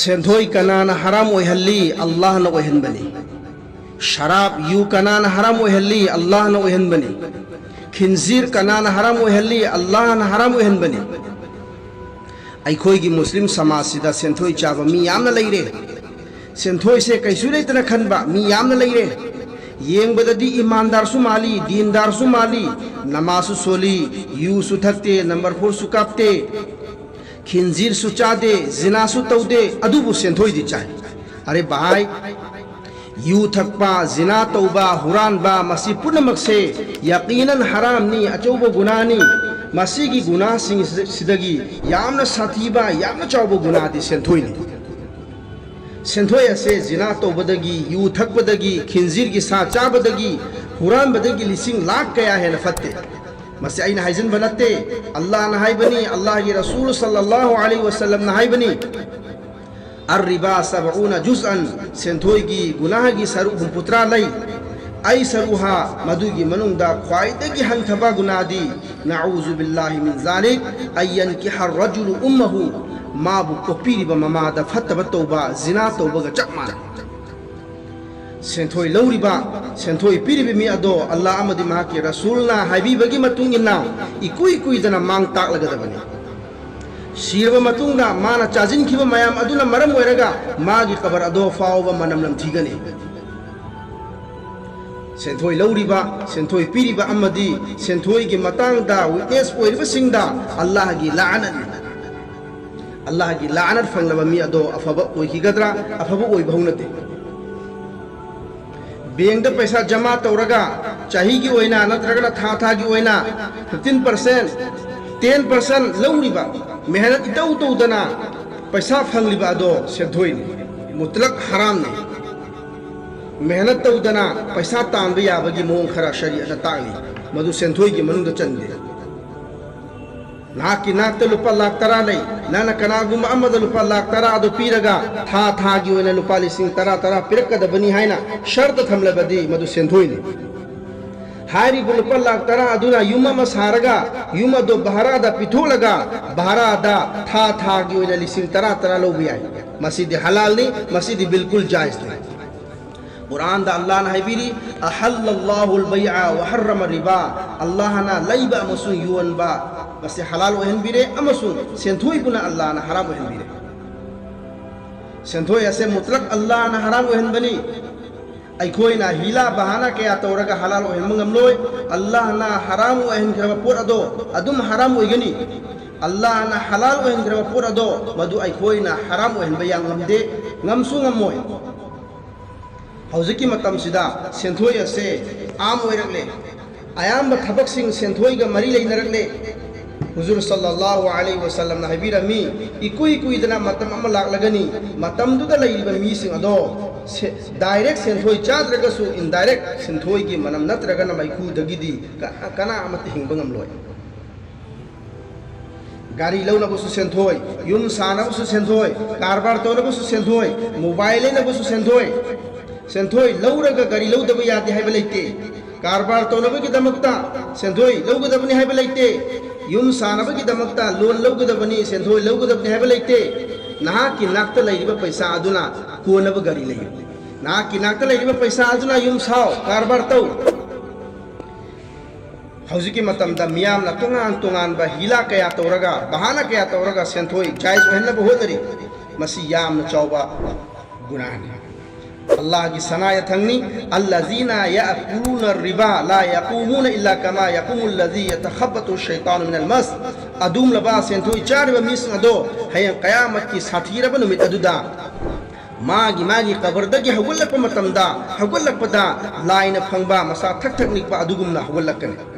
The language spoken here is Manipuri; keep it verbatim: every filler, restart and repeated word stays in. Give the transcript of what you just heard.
ꯁꯦꯟꯊꯣꯏ ꯀꯅꯥꯅ ꯍꯔꯥꯝ ꯑꯣꯏꯍꯜꯂꯤ? ꯑꯜꯂꯥꯍꯅ ꯑꯣꯏꯍꯟꯕꯅꯤ꯫ ꯁꯔꯥꯕ, ꯌꯨ ꯀꯅꯥꯅ ꯍꯔꯥꯝ ꯑꯣꯏꯍꯜꯂꯤ? ꯑꯜꯂꯥꯍꯅ ꯑꯣꯏꯍꯟꯕꯅꯤ꯫ ꯈꯤꯟꯖꯤꯔ ꯀꯅꯥꯅ ꯍꯔꯥꯝ ꯑꯣꯏꯍꯜꯂꯤ? ꯑꯜꯂꯥꯍꯅ ꯍꯔꯥꯝ ꯑꯣꯏꯍꯟꯕꯅꯤ꯫ ꯑꯩꯈꯣꯏꯒꯤ ꯃꯨꯁꯂꯤꯝ ꯁꯃꯥꯖꯁꯤꯗ ꯁꯦꯟꯊꯣꯏ ꯆꯥꯕ ꯃꯤ ꯌꯥꯝꯅ ꯂꯩꯔꯦ꯫ ꯁꯦꯟꯊꯣꯏꯁꯦ ꯀꯩꯁꯨ ꯂꯩꯇꯅ ꯈꯟꯕ ꯃꯤ ꯌꯥꯝꯅ ꯂꯩꯔꯦ꯫ ꯌꯦꯡꯕꯗꯗꯤ ꯏꯃꯥꯟꯗꯥꯔꯁꯨ ꯃꯥꯜꯂꯤ, ꯗꯤꯟꯗꯥꯔꯁꯨ ꯃꯥꯜꯂꯤ, ꯅꯃꯥꯖꯁꯨ ꯁꯣꯜꯂꯤ, ꯌꯨꯁꯨ ꯊꯛꯇꯦ, ꯅꯝꯕꯔ ꯐꯣꯔꯁꯨ ꯀꯥꯞꯇꯦ, ꯈꯤꯟꯖꯤꯔꯁꯨ ꯆꯥꯗꯦ, ꯖꯤꯅꯥꯁꯨ ꯇꯧꯗꯦ, ꯑꯗꯨꯕꯨ ꯁꯦꯟꯊꯣꯏꯗꯤ ꯆꯥꯏ꯫ ꯑꯔꯦ ꯚꯥꯏ, ꯌꯨ ꯊꯛꯄ, ꯖꯤꯅꯥ ꯇꯧꯕ, ꯍꯨꯔꯥꯟꯕ, ꯃꯁꯤ ꯄꯨꯝꯅꯃꯛꯁꯦ ꯌꯥꯀꯤꯅꯟ ꯍꯔꯥꯝꯅꯤ, ꯑꯆꯧꯕ ꯒꯨꯅꯥꯅꯤ꯫ ꯃꯁꯤꯒꯤ ꯒꯨꯅꯥꯁꯤꯡꯁꯤꯗꯒꯤ ꯌꯥꯝꯅ ꯁꯥꯊꯤꯕ, ꯌꯥꯝꯅ ꯆꯥꯎꯕ ꯒꯨꯅꯥꯗꯤ ꯁꯦꯟꯊꯣꯏꯅꯤ꯫ ꯁꯦꯟꯊꯣꯏ ꯑꯁꯦ ꯖꯤꯅꯥ ꯇꯧꯕꯗꯒꯤ, ꯌꯨ ꯊꯛꯄꯗꯒꯤ, ꯈꯤꯟꯖꯤꯔꯒꯤ ꯁꯥ ꯆꯥꯕꯗꯒꯤ, ꯍꯨꯔꯥꯟꯕꯗꯒꯤ ꯂꯤꯁꯤꯡ ꯂꯥꯈ ꯀꯌꯥ ꯍꯦꯟꯅ ꯐꯠꯇꯦ꯫ ꯃꯁꯤ ꯑꯩꯅ ꯍꯥꯏꯖꯤꯟꯕ ꯅꯠꯇꯦ, ꯑꯜꯂꯥꯍꯅ ꯍꯥꯏꯕꯅꯤ, ꯑꯜꯂꯥꯍꯒꯤ ꯔꯁꯨꯜ ꯁꯜꯂꯜꯂꯥꯍꯨ ꯑꯂꯩꯍꯤ ꯋꯁꯜꯂꯝꯅ ꯍꯥꯏꯕꯅꯤ꯫ "ꯑꯔ ꯔꯤꯕꯥ ꯁꯕꯎꯅ ꯖꯨꯖꯑꯟ", ꯁꯦꯟꯊꯣꯏꯒꯤ ꯒꯨꯅꯥꯍꯒꯤ ꯁꯔꯨꯛ ꯍꯨꯝꯐꯨꯇꯔꯥ ꯂꯩ꯫ "ꯑꯩ ꯁꯔꯨꯍꯥ", ꯃꯗꯨꯒꯤ ꯃꯅꯨꯡꯗ ꯈ꯭ꯋꯥꯏꯗꯒꯤ ꯍꯟꯊꯕ ꯒꯨꯅꯥꯗꯤ, "ꯅꯑꯨꯖꯨ ꯕꯤꯜꯂꯥꯍꯤ ꯃꯤꯟ ꯖꯥꯂꯤꯛ, ꯑꯟ ꯌꯟꯀꯤꯍ ꯔꯖꯨꯂꯨ ꯎꯝꯃꯍꯨ", ꯃꯥꯕꯨ ꯄꯣꯛꯄꯤꯔꯤꯕ ꯃꯃꯥꯗ ꯐꯠꯇꯕ ꯇꯧꯕ, ꯖꯤꯅꯥ ꯇꯧꯕꯒ ꯆꯞ ꯃꯥꯟꯅꯩ꯫ ꯁꯦꯟꯊꯣꯏ ꯂꯧꯔꯤꯕ, ꯁꯦꯟꯊꯣꯏ ꯄꯤꯔꯤꯕ ꯃꯤ ꯑꯗꯣ ꯑꯜꯂꯥꯍ ꯑꯃꯗꯤ ꯃꯍꯥꯛꯀꯤ ꯔꯁꯨꯜꯅ ꯍꯥꯏꯕꯤꯕꯒꯤ ꯃꯇꯨꯡ ꯏꯟꯅ ꯏꯀꯨꯏ ꯀꯨꯏꯗꯅ ꯃꯥꯡ ꯇꯥꯛꯂꯒꯗꯕꯅꯤ꯫ ꯁꯤꯔꯕ ꯃꯇꯨꯡꯗ ꯃꯥꯅ ꯆꯥꯁꯤꯟꯈꯤꯕ ꯃꯌꯥꯝ ꯑꯗꯨꯅ ꯃꯔꯝ ꯑꯣꯏꯔꯒ ꯃꯥꯒꯤ ꯀꯕꯔ ꯑꯗꯣ ꯐꯥꯎꯕ ꯃꯅꯝ ꯅꯝꯊꯤꯒꯅꯤ꯫ ꯁꯦꯟꯊꯣꯏ ꯂꯧꯔꯤꯕ, ꯁꯦꯟꯊꯣꯏ ꯄꯤꯔꯤꯕ ꯑꯃꯗꯤ ꯁꯦꯟꯊꯣꯏꯒꯤ ꯃꯇꯥꯡꯗ ꯋꯤꯠꯅꯦꯁ ꯑꯣꯏꯔꯤꯕꯁꯤꯡꯗ ꯑꯜꯂꯥꯍꯒꯤ ꯂꯥꯅꯠꯅꯤ꯫ ꯑꯜꯂꯥꯍꯒꯤ ꯂꯥꯅꯠ ꯐꯪꯂꯕ ꯃꯤ ꯑꯗꯣ ꯑꯐꯕ ꯑꯣꯏꯈꯤꯒꯗ꯭ꯔꯥ? ꯑꯐꯕ ꯑꯣꯏꯕ ꯍꯧꯅꯗꯦ꯫ ꯕꯦꯡꯗ ꯄꯩꯁꯥ ꯖꯃꯥ ꯇꯧꯔꯒ ꯆꯍꯤꯒꯤ ꯑꯣꯏꯅ ꯅꯠꯇ꯭ꯔꯒꯅ ꯊꯥ ꯊꯥꯒꯤ ꯑꯣꯏꯅ fifteen percent, ten percent ꯂꯧꯔꯤꯕ, ꯃꯦꯍꯅꯠ ꯏꯇꯧ ꯇꯧꯗꯅ ꯄꯩꯁꯥ ꯐꯪꯂꯤꯕ ꯑꯗꯣ ꯁꯦꯟꯊꯣꯏꯅꯤ, ꯃꯨꯇꯂꯛ ꯍꯔꯥꯝꯅꯤ꯫ ꯃꯦꯍꯅꯠ ꯇꯧꯗꯅ ꯄꯩꯁꯥ ꯇꯥꯟꯕ ꯌꯥꯕꯒꯤ ꯃꯑꯣꯡ ꯈꯔ ꯁꯔꯤꯌꯠꯅ ꯇꯥꯛꯂꯤ, ꯃꯗꯨ ꯁꯦꯟꯊꯣꯏꯒꯤ ꯃꯅꯨꯡꯗ ꯆꯟꯗꯦ꯫ ꯅꯍꯥꯛꯀꯤ ꯅꯥꯛꯇ ꯂꯨꯄꯥ ꯂꯥꯈ ꯇꯔꯥ ꯂꯩ, ꯅꯪꯅ ꯀꯅꯥꯒꯨꯝꯕ ꯑꯃꯗ ꯂꯨꯄꯥ ꯂꯥꯈ ꯇꯔꯥ ꯑꯗꯨ ꯄꯤꯔꯒ ꯊꯥ ꯊꯥꯒꯤ ꯑꯣꯏꯅ ꯂꯨꯄꯥ ꯂꯤꯁꯤꯡ ꯇꯔꯥ ꯇꯔꯥ ꯄꯤꯔꯛꯀꯗꯕꯅꯤ ꯍꯥꯏꯅ ꯁꯔꯇ ꯊꯝꯂꯕꯗꯤ ꯃꯗꯨ ꯁꯦꯟꯊꯣꯏꯅꯤ꯫ ꯍꯥꯏꯔꯤꯕ ꯂꯨꯄꯥ ꯂꯥꯈ ꯇꯔꯥ ꯑꯗꯨꯅ ꯌꯨꯝ ꯑꯃ ꯁꯥꯔꯒ, ꯌꯨꯝ ꯑꯗꯨ ꯚꯥꯔꯥꯗ ꯄꯤꯊꯣꯛꯂꯒ, ꯚꯥꯔꯥꯗ ꯊꯥ ꯊꯥꯒꯤ ꯑꯣꯏꯅ ꯂꯤꯁꯤꯡ ꯇꯔꯥ ꯇꯔꯥ ꯂꯧꯕ ꯌꯥꯏ꯫ ꯃꯁꯤꯗꯤ ꯍꯂꯥꯜꯅꯤ, ꯃꯁꯤꯗꯤ ꯕꯤꯜꯀꯨꯜ ꯖꯥꯏꯖꯅꯤ꯫ ꯀꯨꯔꯥꯟꯗ ꯑꯜꯂꯥꯍꯅ ꯍꯥꯏꯕꯤꯔꯤ, "ꯑꯍꯜꯂꯜꯂꯥꯍꯨꯜ ꯕꯩꯑ ꯋ ꯍꯔ꯭ꯔꯃ ꯔꯤꯕꯥ", ꯑꯜꯂꯥꯍꯅ ꯂꯩꯕ ꯑꯃꯁꯨꯡ ꯌꯣꯟꯕ ꯃꯁꯤ ꯍꯂꯥꯜ ꯑꯣꯏꯍꯟꯕꯤꯔꯦ ꯑꯃꯁꯨꯡ ꯁꯦꯟꯊꯣꯏꯕꯨꯅ ꯑꯜꯂꯥꯍꯅ ꯍꯔꯥꯝ ꯑꯣꯏꯍꯟꯕꯤꯔꯦ꯫ ꯁꯦꯟꯊꯣꯏ ꯑꯁꯦ ꯃꯨꯇꯂꯛ ꯑꯜꯂꯥꯍꯅ ꯍꯔꯥꯝ ꯑꯣꯏꯍꯟꯕꯅꯤ꯫ ꯑꯩꯈꯣꯏꯅ ꯍꯤꯂꯥ ꯕꯍꯥꯅꯥ ꯀꯌꯥ ꯇꯧꯔꯒ ꯍꯂꯥꯜ ꯑꯣꯏꯍꯟꯕ ꯉꯝꯂꯣꯏ꯫ ꯑꯜꯂꯥꯍꯅ ꯍꯔꯥꯝ ꯑꯣꯏꯍꯟꯈ꯭ꯔꯕ ꯄꯣꯠ ꯑꯗꯣ ꯑꯗꯨꯝ ꯍꯔꯥꯝ ꯑꯣꯏꯒꯅꯤ꯫ ꯑꯜꯂꯥꯍꯅ ꯍꯂꯥꯜ ꯑꯣꯏꯍꯟꯈ꯭ꯔꯕ ꯄꯣꯠ ꯑꯗꯣ ꯃꯗꯨ ꯑꯩꯈꯣꯏꯅ ꯍꯔꯥꯝ ꯑꯣꯏꯍꯟꯕ ꯌꯥꯝ ꯉꯝꯗꯦ, ꯉꯝꯁꯨ ꯉꯝꯃꯣꯏ꯫ ꯍꯧꯖꯤꯛꯀꯤ ꯃꯇꯝꯁꯤꯗ ꯁꯦꯟꯊꯣꯏ ꯑꯁꯦ ꯑꯥꯝ ꯑꯣꯏꯔꯛꯂꯦ꯫ ꯑꯌꯥꯝꯕ ꯊꯕꯛꯁꯤꯡ ꯁꯦꯟꯊꯣꯏꯒ ꯃꯔꯤ ꯂꯩꯅꯔꯛꯂꯦ꯫ ꯍꯨꯖꯨꯔ ꯁꯜꯂꯜꯂꯥꯍꯨ ꯑꯂꯩꯍꯤ ꯋꯁꯜꯂꯝꯅ ꯍꯥꯏꯕꯤꯔꯝꯃꯤ, ꯏꯀꯨꯏ ꯀꯨꯏꯗꯅ ꯃꯇꯝ ꯑꯃ ꯂꯥꯛꯂꯒꯅꯤ, ꯃꯇꯝꯗꯨꯗ ꯂꯩꯔꯤꯕ ꯃꯤꯁꯤꯡ ꯑꯗꯣ ꯁꯦ-, ꯗꯥꯏꯔꯦꯛ ꯁꯦꯟꯊꯣꯏ ꯆꯥꯗ꯭ꯔꯒꯁꯨ ꯏꯟꯗꯥꯏꯔꯦꯛ ꯁꯦꯟꯊꯣꯏꯒꯤ ꯃꯅꯝ ꯅꯠꯇ꯭ꯔꯒꯅ ꯃꯩꯈꯨꯗꯒꯤꯗꯤ ꯀꯅꯥ, ꯀꯅꯥ ꯑꯃꯠꯇ ꯍꯤꯡꯕ ꯉꯝꯂꯣꯏ꯫ ꯒꯥꯔꯤ ꯂꯧꯅꯕꯁꯨ ꯁꯦꯟꯊꯣꯏ, ꯌꯨꯝ ꯁꯥꯅꯕꯁꯨ ꯁꯦꯟꯊꯣꯏ, ꯀꯔꯕꯥꯔ ꯇꯧꯅꯕꯁꯨ ꯁꯦꯟꯊꯣꯏ, ꯃꯣꯕꯥꯏꯜ ꯂꯩꯅꯕꯁꯨ ꯁꯦꯟꯊꯣꯏ꯫ ꯁꯦꯟꯊꯣꯏ ꯂꯧꯔꯒ ꯒꯥꯔꯤ ꯂꯧꯗꯕ ꯌꯥꯗꯦ ꯍꯥꯏꯕ ꯂꯩꯇꯦ꯫ ꯀꯔꯕꯥꯔ ꯇꯧꯅꯕꯒꯤꯗꯃꯛꯇ ꯁꯦꯟꯊꯣꯏ ꯂꯧꯒꯗꯕꯅꯤ ꯍꯥꯏꯕ ꯂꯩꯇꯦ꯫ ꯌꯨꯝ ꯁꯥꯅꯕꯒꯤꯗꯃꯛꯇ ꯂꯣꯟ ꯂꯧꯒꯗꯕꯅꯤ, ꯁꯦꯟꯊꯣꯏ ꯂꯧꯒꯗꯕꯅꯤ ꯍꯥꯏꯕ ꯂꯩꯇꯦ꯫ ꯅꯍꯥꯛꯀꯤ ꯅꯥꯛꯇ ꯂꯩꯔꯤꯕ ꯄꯩꯁꯥ ꯑꯗꯨꯅ ꯀꯣꯟꯅꯕ ꯒꯥꯔꯤ ꯂꯩꯌꯨ꯫ ꯅꯍꯥꯛꯀꯤ ꯅꯥꯛꯇ ꯂꯩꯔꯤꯕ ꯄꯩꯁꯥ ꯑꯗꯨꯅ ꯌꯨꯝ ꯁꯥꯎ, ꯀꯔꯕꯥꯔ ꯇꯧ꯫ ꯍꯧꯖꯤꯛꯀꯤ ꯃꯇꯝꯗ ꯃꯤꯌꯥꯝꯅ ꯇꯣꯉꯥꯟ ꯇꯣꯉꯥꯟꯕ ꯍꯤꯂꯥ ꯀꯌꯥ ꯇꯧꯔꯒ, ꯕꯍꯥꯅꯥ ꯀꯌꯥ ꯇꯧꯔꯒ ꯁꯦꯟꯊꯣꯏ ꯖꯥꯏꯖ ꯑꯣꯏꯍꯟꯅꯕ ꯍꯣꯠꯅꯔꯤ꯫ ꯃꯁꯤ ꯌꯥꯝꯅ ꯆꯥꯎꯕ ꯒꯨꯅꯥꯍꯅꯤ꯫ ꯑꯜꯂꯥꯍꯒꯤ ꯁꯅꯥ ꯌꯥꯊꯪꯅꯤ, "ꯑꯜꯂꯖꯤꯅ ꯌꯥꯀꯨꯂꯨꯅ ꯔꯤꯕꯥ ꯂꯥ ꯌꯥꯀꯨꯃꯨꯅ ꯏꯜꯂꯥ ꯀꯃꯥ ꯌꯥꯀꯨꯃꯨ ꯂꯖꯤ ꯌꯥꯇꯈꯕꯇꯨ ꯁꯩꯇꯥꯅꯨ ꯃꯤꯅꯜ ꯃꯁ"꯫ ꯑꯗꯨꯒꯨꯝꯂꯕ ꯁꯦꯟꯊꯣꯏ ꯆꯥꯔꯤꯕ ꯃꯤꯁꯤꯡ ꯑꯗꯣ ꯍꯌꯦꯡ ꯀꯌꯥꯃꯠꯀꯤ ꯁꯥꯊꯤꯔꯕ ꯅꯨꯃꯤꯠ ꯑꯗꯨꯗ ꯃꯥꯒꯤ ꯃꯥꯒꯤ ꯀꯕꯔꯗꯒꯤ ꯍꯧꯒꯠꯂꯛꯄ ꯃꯇꯝꯗ, ꯍꯧꯒꯠꯂꯛꯄꯗ ꯂꯥꯏꯅ ꯐꯪꯕ ꯃꯁꯥ ꯊꯛ ꯊꯛ ꯅꯤꯛꯄ ꯑꯗꯨꯒꯨꯝꯅ ꯍꯧꯒꯠꯂꯛꯀꯅꯤ꯫